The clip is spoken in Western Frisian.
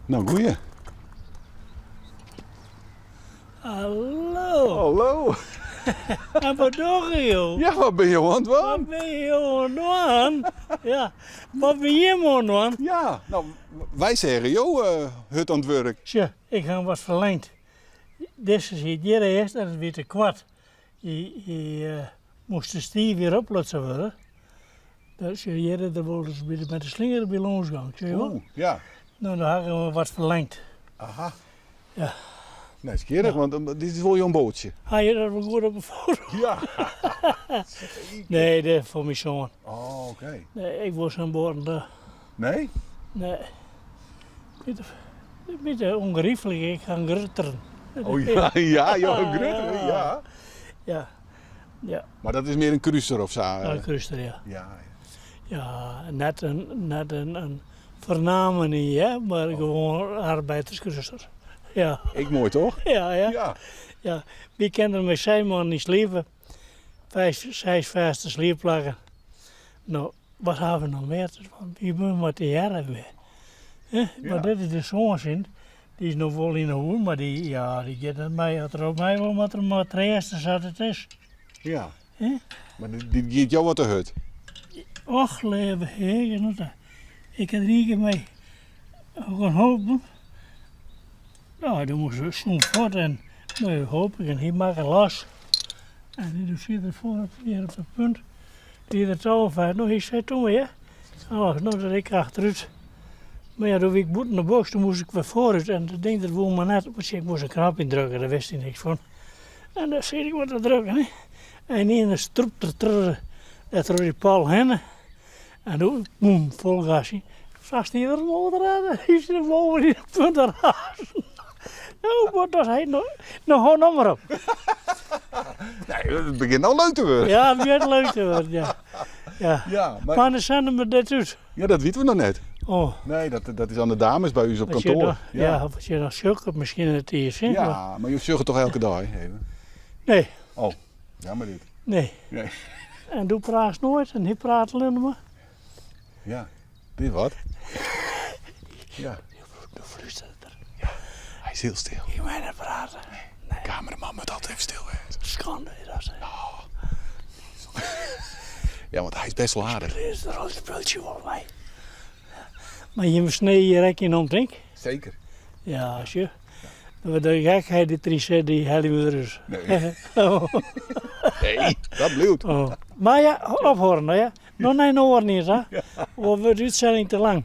Nou, goeie. Hallo. Hallo. En wat dogge jo? Ja, wat binne jo oan it dwaan? Wat binne jo oan it dwaan? Ja, wat binne jim oan it dwaan? Ja, no, wy seagen jo hurd oan it wurk. Sjoch, ik ha wat ferlingd. Dizze siet hjir earst en it wie te koart. Hy moast te stiif hjir oplutsen wurde. Dus hjir is der wolris mei de slinger by lâns gong, sjoch je wol? Oeh, ja. No, dan ha ik him wat ferlingd. Aha. Ja. Nijsgjirrich, want dit is wol jo boatsje. Ha je dat wol goed op de foto? Ja. Nee, dit is foar myn soan. Oh, oké. Nee, ik wol sa'n boat net. Nee? Nee. Een beetje ongeriefelijk, ik ha in gruttere. Oh ja, ja, ja, in gruttere, ja. Ja, ja. Mar dat is mear in kruser of sa? Ja, in kruser, ja. Ja, ja. Ja, net in, net in, in foarname nie, hè, mar gewoan arbeiderskruser. Ja. Ek moai, toch? Ja, ja. Ja. Ja, wy kinne der mei seis man yn sliepe. Vijf, seis fêste sliepplakken. No, wat hawwe we noch mear te dwaan? Wy binne mar tegearre wer. Hè? Mar dit is de soan syn. Dy is no wol yn 'e hûs, mar dy, ja, dy giet net mei. As er op my wol, moat er mar treaste sa't it is. Ja. Hè? Mar dit giet jo wat te hurd? Och, leave Hear, ik ha der ien kear mei holpen. No, doe moast ik sûn fuort en no hoop ik en hy makke los. En doe siet er foar hjir op de punt, die er touwen fêst. No, hy sei toen hear, oh, no dat ik achterút. Mar ja, doe wie ik bûten de boks, doe moast ik wer foarút en dat ding dat woe mar net. Ik moast in knop yndrukke, dêr wist hy niks fan. En dêr siet ik wat te drukken, hè. En ynienen strûpt er troch de, troch dy pal hinne. En doe, boem, fol gas. Sa stie der in motor aan, hy is der boven yn de punt razen. Oh, wat dat hy no, no hou no mar op. Nee, it begjint no leuk te wurden. Ja, it begjint leuk te wurden, ja. Ja. Ja, mar... Wannear sende we dit út? Ja, dat witte we noch net. Oh. Nee, dat, dat is oan de dames by ús op kantoar. Ja, ja, as je dan sjocht, miskien it iis. Ja, mar jo sjogge toch elke dei even? Nee. Oh, jammer dit. Nee. Nee. En do praatst noait en hy praat allinne mar. Ja, dit wat. Ja. Do flústeret er. Ja, hy is hiel stil. Hy mei net prate. Nee. De kameraman moat altyd even stil wêze. Skande is dat. Oh. Ja, want hy is best wol aardich. Der is der al in spultsje wol mei. Mar jimme snee hjir ek yn omtink? Seker. Ja, sjoch. De gekheid dy't deryn sit, dy helje we der út. Nee. Nee, dat bliuwt. Oh. Mar ja, ophâlde no ja. No nei in oaren iens, hè. Oars wurdt de útsending te lang.